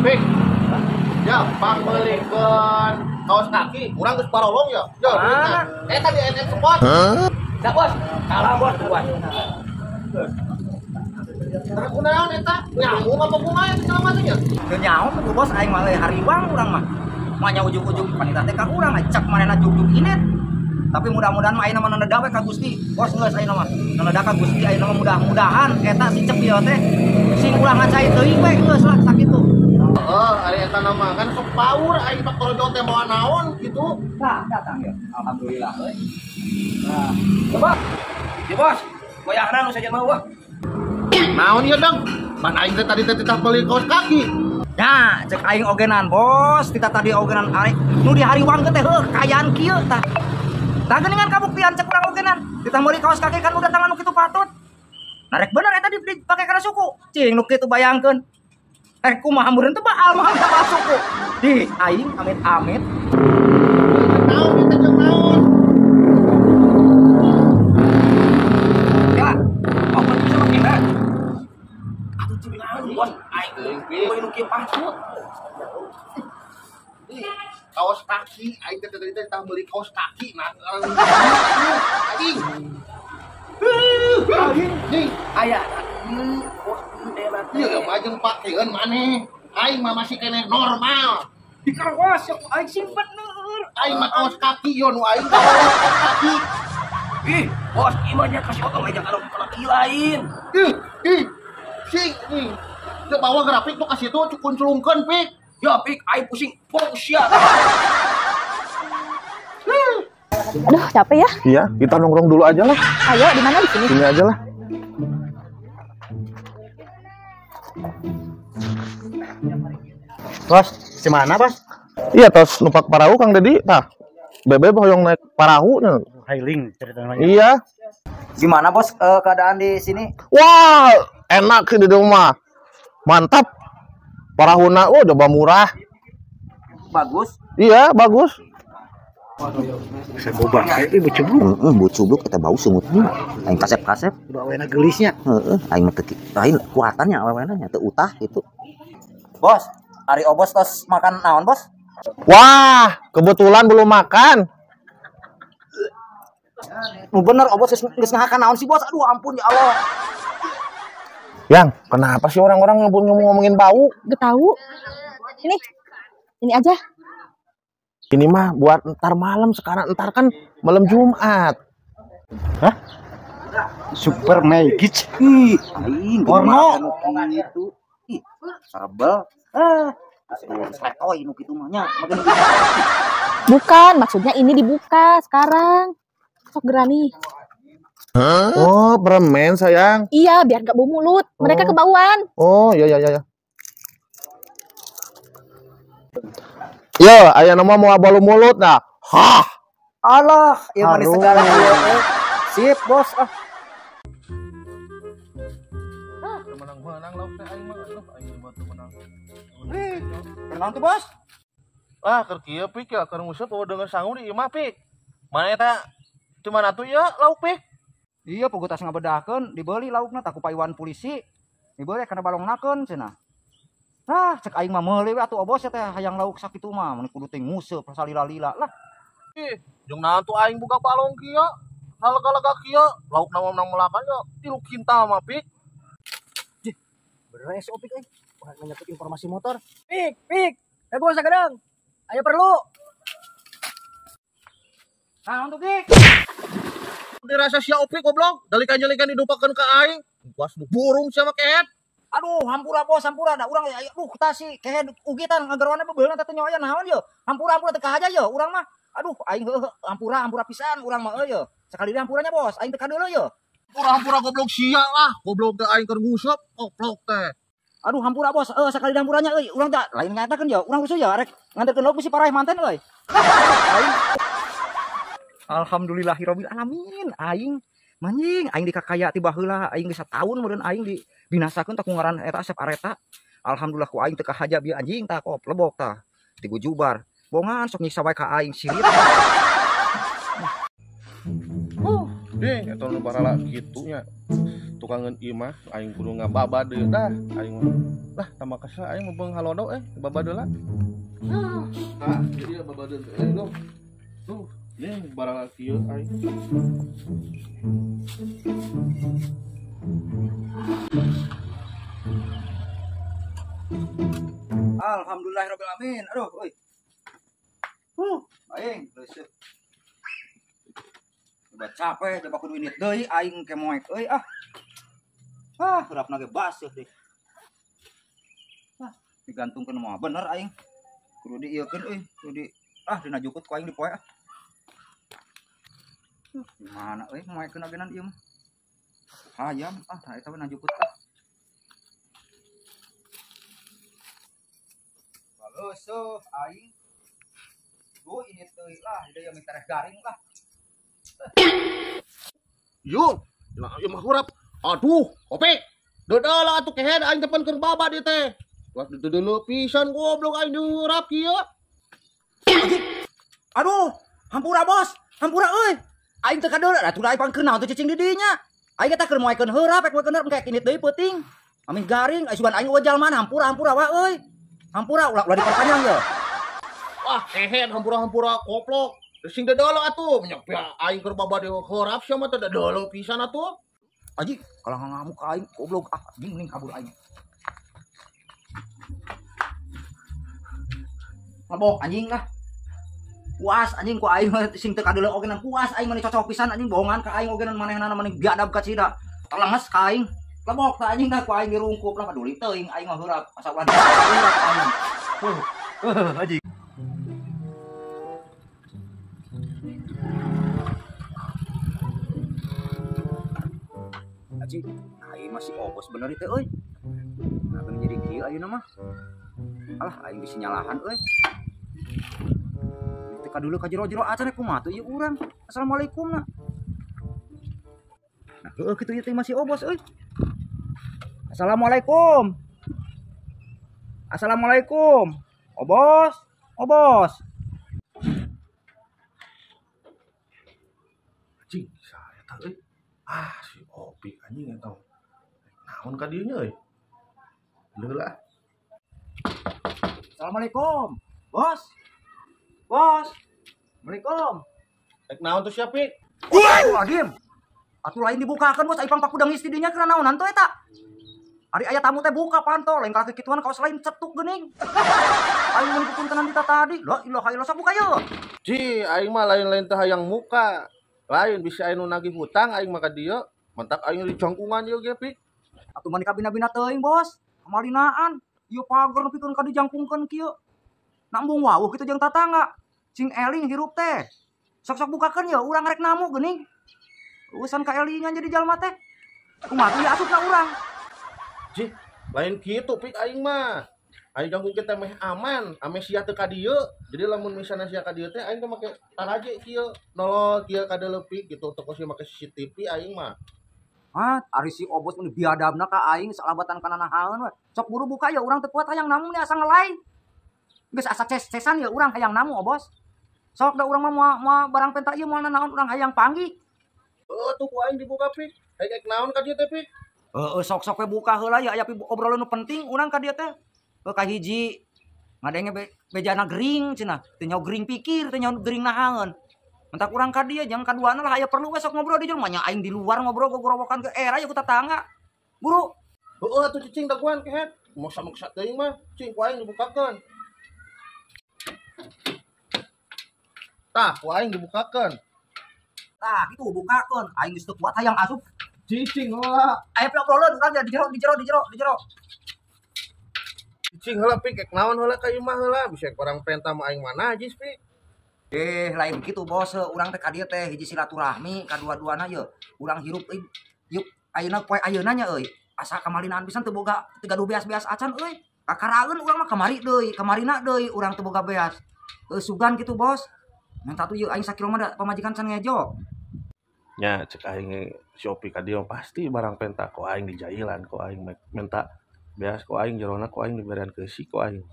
Pik. Ya, pangmeulikeun kaos kaki, urang geus barolong ya. Ya, duitna. Eta di NN Sport. Dah bos, kalah bos buat. Terus kunaon eta? Nyamuk apa kumaha eta jelema teh nya? Teu nyaho tuh bos aing mah hariwang urang mah. Manya ujug-ujug panita teh ka urang cek manehna jug-jug inet. Tapi mudah-mudahan mah ayeuna mah neda we ka Gusti. Bos geus ayeuna mah. Neda ka Gusti ayeuna mah mudah-mudahan eta si Cepil teh sing ulah ngacai teuing we geus lah sakitu. Heeh, ari eta nama kan sok paur aing pak torojong teh moal naon gitu. Tah, datang ya. Alhamdulillah euy. Nah, coba. Ya bos, goyahna nu saja mah wah. Naon ieu dong? Pan aing teh tadi teh titah meuli kaos kaki. Nah, cek aing ogenan bos, titah tadi ogenan aing nu di hariwang teh heuh kayaan kieu tah. Tah geuningan kabuktian cek urang ogenan. Titah meuli kaos kaki kan udah tangan nu kitu patut. Narek bener eta dipake kana suku. Cing nu kitu bayangkeun. Kumaha meureun teh baal mah teh suku. Di aing amit-amit. Naon eta jeung naon? Ya, open bisa make na. Atuh cing naon bos, aing teuing nu kieu patut. Ih, kaos kaki aing teh tadi teh tah meuli kaos kaki nah. Anjing. Anjing, aya. Ieu mah jeung pakeun maneh. Aing mah masih keneh normal. Di kawas ya aing simpen leur. Aing mah kaos kaki yo nu aing kaos kaki. Ih, bos ieu mah nya kasih otong aja kalau laki lain. Ih, ih. Sing ih. Teu bawa grafik tuh ka situ kunclungkeun pik. Ya pik aing pusing bong sia. Aduh, capek ya? Iya, kita nongkrong dulu aja lah. Ayo, di mana di sini? Sini aja lah. Bos, di mana, Bos? Iya, tos numpak parahu Kang Dedi. Tah, bebe hoyong naik parahu nya. Hailing ceritanya. Iya. Gimana, Bos, keadaan di sini? Wah, enak sih di rumah. Mantap. Parahuna, oh coba murah. Bagus. Iya, bagus. Saya boba kayak ibu cubluk. Heeh, bu cubluk eta bau sungutnya. Aing kasep-kasep. Udah awena geulisnya. Heeh, aing mah teu lain kuatannya awena nya teu utah gitu. Bos, ari obos tos makan naon, Bos? Wah, kebetulan belum makan. Nu bener obos geus ngahakan naon sih, Bos? Aduh, ampun ya Allah. Yang, kenapa sih orang-orang ngomongin bau? Gak tahu. Ini. Ini aja. Ini mah buat ntar malam, sekarang ntar kan malam Jumat. Hah? Super Magic. Ih, aing porno gitu. Ih, serbel. Ah, sretoy nu kitu mah nya. Bukan, maksudnya ini dibuka sekarang. Sok gerani. Huh? Oh, permen sayang. Iya, biar gak bau mulut. Mereka kebauan. Oh, iya iya iya. Yo, aya nama mau balu mulut nah. Hah. Alah, ieu manis segala ieu. Sip, Bos. Ah. Menang-menang lauk teh aing mah aing batu menang. Menang tuh, Bos. Ah, keur kieu pik ya, keur nguseup bawa deungeun sangu di imah pik. Mana eta? Cuman atuh ieu lauk pik. Iya, puguh tas ngabedahkeun, dibeli laukna tah ku Pak Iwan polisi. Dibeli kana balongnakeun cenah. Nah, cek aing mah meuli we atuh obos teh hayang lauk sakitu mah, mun kudu teh nguseup salila-lila lah. Ih, jeung naon tuh aing buka balong kieu? Halega-lega kieu, laukna mah menang melakan ye, 3 kintal mah pik. Jih, bener SOP euy. Wah, menyangkut informasi motor. Pik, pik. Eh bos sagadang. Ayo perlu. Naon tuh, Pik? Dirasa sia opik goblok, dalikan-jalikan didupakeun ka aing. Puas nu burung sia mah kehet. Aduh, hampura bos, hampura da urang aduh tah si kehed ugitan ngageroana bebeulna teh nyoaya naon ye. Hampura hampura teu kahaja ye urang mah. Aduh, aing heuh hampura hampura pisan urang mah euy ye. Sakali deui hampuranya bos, aing teu kadeuleu ye. Hampura hampura goblok sia lah, goblok teh aing keur nguseup, goblok teh. Aduh, hampura bos, sakali deui hampuranya euy, urang teh lain ngatakeun ye, urang rusuh ye arek nganterkeun lauk bisi paraeh manten euy. Aing alhamdulillahirabbil alamin, aing manjing aing dikakaya ti baheula, aing geus sataun meureun aing di binasakeun tah ku ngaran eta Asep Areta. Alhamdulillah ku aing teu kahaja bieu anjing tah kop lebok tah ti gujubar. Bongan sok nyiksa wae ka aing sirit. Deh, eta nu barala kitu nya. Tukangeun imah aing kudu ngababad deui tah aing mah. Lah tambah kesel aing mah beung halodo babad heula. Tah jadi babadeun teh duh. Duh, ye barang kieu aing. Alhamdulillahirabbil alamin. Aduh, euy. Aing leuseut. Coba capek, coba kudu indit deui aing ke moek euy ah. Ah, heurapna ge baseuh deui. Ah, digantungkeun mah bener aing. Kudu diieukeun euy, kudu di dina jukut ku aing di poe ah. Gimana euy moekeun agenan ieu mah. Hayam ah tah eta we najukut ah. Leuseut aing. Duh ini teuy lah, deui minta garing lah. Yuk, nah, ieu mah hurap. Aduh, Opik. Deudeuh lah atuh kehed aing depan keur babad ieu teh. Tuas deudeuh pisan goblok aing diurap kieu. Aduh, hampura bos, hampura euy. Aing teu kadeuleu, atuh da aing pangkeun naon teh cicing di dinya. Aing teh keur moekeun heurap, rek moekeun heurap engke indit deui peuting. Amih garing, ai sugan aing eueuh jalma hampura hampura wa euy. Hampura ulah ulah diperpanjang ye. Wah, kehed hampura-hampura koplok. Sing deudeuh atuh, nya aing keur babad heurap sia mah teh deudeuh pisan atuh. Aji, kalau ngamuk ka aing goblok ah, anjing mending kabur aing. Mabok anjing lah. Puas anjing ku aing sing teu kadeuleu oge puas aing mani cocok pisan anjing bohongan ka aing oge manehnana mani biadab ka cida. Telenges ka aing. Lebok ka anjing dah ku aing dirungkup lah paduli teuing aing mah heurap asa ulah heurap aing. Anjing. Aji, aing masih obos bener itu euy. Nah, bener jadi kieu ayeuna mah. Alah aing bisi nyalahan euy. Teu kadulu ka jero-jero acan kumaha tuh ieu urang. Assalamualaikum na. Nah, heueuh kitu ieu teh masih obos euy. Assalamualaikum. Assalamualaikum. Obos, obos. Anjing, saya teh euy. Ah, si Opik anjing eta. Naon ka dieu nya euy? Heula. Assalamualaikum. Bos. Bos. Assalamualaikum. Rek naon tuh sia, Pik? Wah, diem. Atuh lain dibukakeun bos, ai pangpaku dangis di dinya keur naonan tuh eta. Ari aya tamu teh buka panto, lain ka kikituan kaos lain cetuk geuning. Aing mun kupuntenan dita tadi. La ilaha illallah sok buka ye. Ji, aing mah lain-lain teh hayang muka. Lain bisa aing nu nagih hutang aing mah ka dieu. Mentak aing di jangkungan ieu ge, Pik. Atuh mani kabina-bina teuing, Bos. Kamalinaan. Ieu pager nepikeun ka dijangkungkeun kieu. Nambung wawuh kitu jeung tatangga. Cing eling hirup teh. Sok-sok bukakeun ye urang rek namu geuning. Urusan ka elingan jadi jalma teh. Kumaha tuh ya asupna urang. Jih, lain kitu Pik aing mah. Aing jangkung kita meh aman, ame sia teu ka dieu. Jadi lamun misalna sia ka dieu teh aing teh make taraje kieu, nolol kieu ka leupi gitu, teu kos make CCTV aing mah. Ah, ari si obos mun biadabna ka aing salabatan kana nahaeun we. Sok buru buka ya urang teu kuat hayang namu nih asa ngelai. Geus asa ces-cesan ya urang hayang namu obos. Sok da urang mah moal barang penta ieu moal nanaon urang hayang panggih. Heuh tuh ku aing dibuka Pik. Hayang naon ka dieu teh Pik? Heeh, sok-sok we buka heula ya aya obrolan nu penting urang ka dieu teh. Heuh ka hiji ngadenge bejana gering cenah, teu nyaho gering pikir, teu nyaho gering nahaeun. Mentak urang ka dieu jang kaduana lah aya perlu we sok ngobrol di jero mah nya aing di luar ngobrol gogorowokan ke era ya ku tatangga. Buru. Heueuh atuh cicing daguan kehed. Maksa-maksa teuing mah, cing ku aing dibukakeun. Tah, ku aing dibukakeun. Tah, kitu bukakeun. Aing geus teu kuat hayang asup. Cicing heula. Aya obrolan urang di jero di jero di jero di jero. Cicing heula Pik, rek naon heula ka imah heula, bisa barang penta mah aing mana najis Pik. Lain kitu bos, urang teh ka dieu teh hiji silaturahmi kadua-duana ye. Urang hirup euy. Yuk ayeuna poe ayeuna nya euy. Asa kamalinaan pisan teu boga teu gaduh beas-beas acan euy. Kakaraeun urang mah kamari deui, kamarina deui urang teu boga beas. Sugan kitu bos. Minta tuh yeuh aing sakilo mah da pamajikan can ngejo. Nya cek aing si Opi ka dieu pasti barang penta ku aing dijailan ku aing minta beas ku aing jerona ku aing diberian keusi ku aing.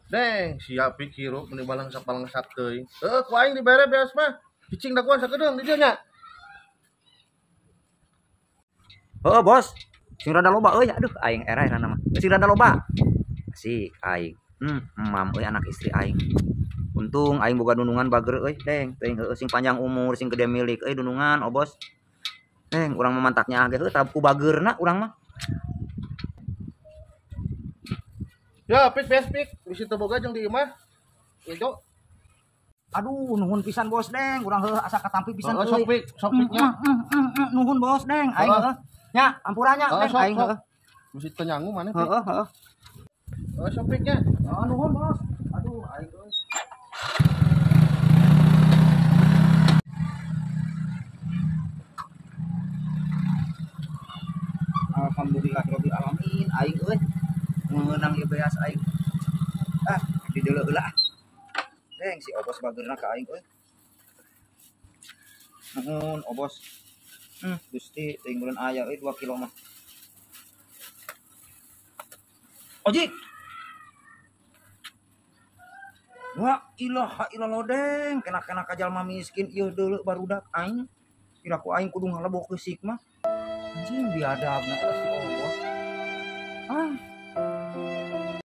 Deng, siap hirup meni balangsak-balangsak teuing. Heuh, ku aing dibere beas mah. Cicing daguan sakedeung di dieu nya. Heuh bos. Sing rada loba euy, aduh aing era era mah. Sing rada loba. Asik aing. Mam euy anak istri aing. Untung aing boga dunungan bager euy, deng. Teuing heueuh sing panjang umur, sing gede milik euy dunungan, oh bos. Deng, urang mah mantaknya ge heuh ku bageurna urang mah. Ya, pik bes pik, bisi teu boga jeung di imah. Ijo. Aduh, nuhun pisan bos deng, urang heuh asa katampi pisan euy. Sok pik, sok piknya. Nuhun bos deng, aing heuh. Nya, ampurannya deng aing heuh. Bisi teu nyangu maneh pik. Heeh, heeh. Oh, sok piknya. Oh, nuhun bos. Aduh, aing euy. Alhamdulillahirabbil alamin aing euy. Meunang ieu beas aing. Ah, dideuleu heula. Deng si obos bageurna ka aing euy. Nuhun obos. Gusti teuing bulan aya euy 2 kilo mah. Ojik. Wa ilaha illallah deng, kena-kena ka jalma miskin ieu deuleu barudak aing. Kira ku aing kudu ngalebok keusik mah. Anjing biadabna eta si obos. Ah.